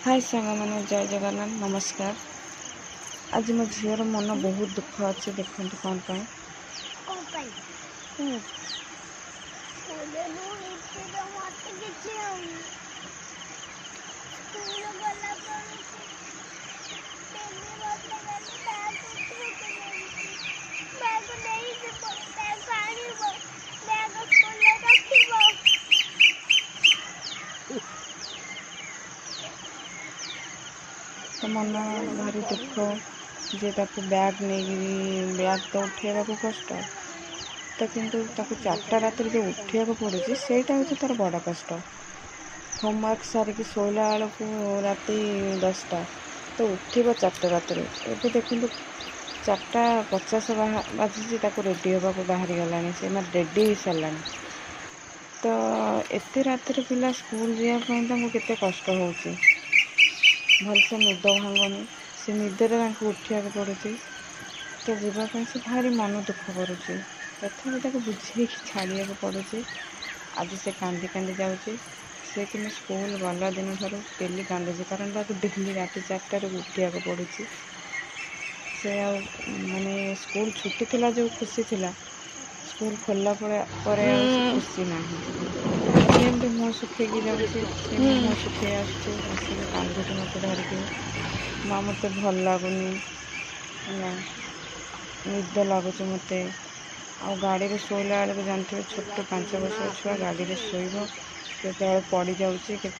High ସାଙ୍ଗମାନେ, ଜୟ ଜଗନ୍ନାଥ, ନମସ୍କାର। ଆଜି ମୋ ଝିଅର ମନ ବହୁତ ଦୁଃଖ ଅଛି, ଦେଖନ୍ତୁ କ'ଣ ପାଇଁ। କ'ଣ ପାଇଁ? ସ୍କୁଲରେ ମୁଁ ଏତେ ମତେ କିଛି ହଉନି। ସ୍କୁଲ ଗଲା ବେଳକୁ ଡେଲି ମତେ ଖାଲି ବ୍ୟାଗ ଉଠେଇକି ନେଉଛି, ବ୍ୟାଗ ନେଇଯିବ, ବ୍ୟାଗ ଆଣିବ, ବ୍ୟାଗ ସ୍କୁଲରେ ରଖିବ। ତ ମନ ଭାରି ଦୁଃଖ ଯେ ତାକୁ ବ୍ୟାଗ୍ ନେଇକିରି, ବ୍ୟାଗ୍ ତ ଉଠେଇବାକୁ କଷ୍ଟ ତ, କିନ୍ତୁ ତାକୁ 4ଟା ରାତିରେ ଯେଉଁ ଉଠିବାକୁ ପଡ଼ୁଛି, ସେଇଟା ହେଉଛି ତା'ର ବଡ଼ କଷ୍ଟ। ହୋମୱାର୍କ ସାରିକି ଶୋଇଲା ବେଳକୁ ରାତି 10ଟା, ତ ଉଠିବ 4ଟା ରାତିରେ। ଏବେ ଦେଖନ୍ତୁ 4:50 ବାଜିଛି, ତାକୁ ରେଡ଼ି ହେବାକୁ ବାହାରି ଗଲାଣି, ସେ ମାନେ ରେଡ଼ି ହେଇସାରିଲାଣି। ତ ଏତେ ରାତିରେ ପିଲା ସ୍କୁଲ ଯିବା ପାଇଁ ତାଙ୍କୁ କେତେ କଷ୍ଟ ହେଉଛି। ଭଲସେ ନିଦ ଭାଙ୍ଗୁନି, ସେ ନିଦରେ ତାଙ୍କୁ ଉଠିବାକୁ ପଡ଼ୁଛି। ତ ଯିବା ପାଇଁ ସେ ଭାରି ମନ ଦୁଃଖ କରୁଛି, ତଥାପି ତାକୁ ବୁଝେଇକି ଛାଡ଼ିବାକୁ ପଡ଼ୁଛି। ଆଜି ସେ କାନ୍ଦି କାନ୍ଦି ଯାଉଛି। ସେ କିନ୍ତୁ ସ୍କୁଲ ଗଲା ଦିନଠାରୁ ଡେଲି କାନ୍ଦୁଛି, କାରଣ ତାକୁ ଡେଲି ରାତି 4ଟାରୁ ଉଠିବାକୁ ପଡ଼ୁଛି। ସେ ଆଉ ମାନେ ସ୍କୁଲ ଛୁଟି ଥିଲା ଯେଉଁ ଖୁସି ଥିଲା, ସ୍କୁଲ ଖୋଲିଲା ପରେ ଆଉ ସେ ଖୁସି ନାହିଁ। ସେମିତି ମୁହଁ ଶୁଖେଇକି ଯାଉଛି, ସେମିତି ମୁହଁ ଶୁଖେଇ ଆସୁଛି, ଆସିକି କାନ୍ଦୁଛି ମୋତେ ଧରିକି, ମା ମୋତେ ଭଲ ଲାଗୁନି ହେଲା, ନିଦ ଲାଗୁଛି ମୋତେ। ଆଉ ଗାଡ଼ିରେ ଶୋଇଲା ବେଳକୁ ଜାଣିଥିବେ, ଛୋଟ 5 ବର୍ଷର ଛୁଆ ଗାଡ଼ିରେ ଶୋଇବ, କେତେବେଳେ ପଡ଼ିଯାଉଛି।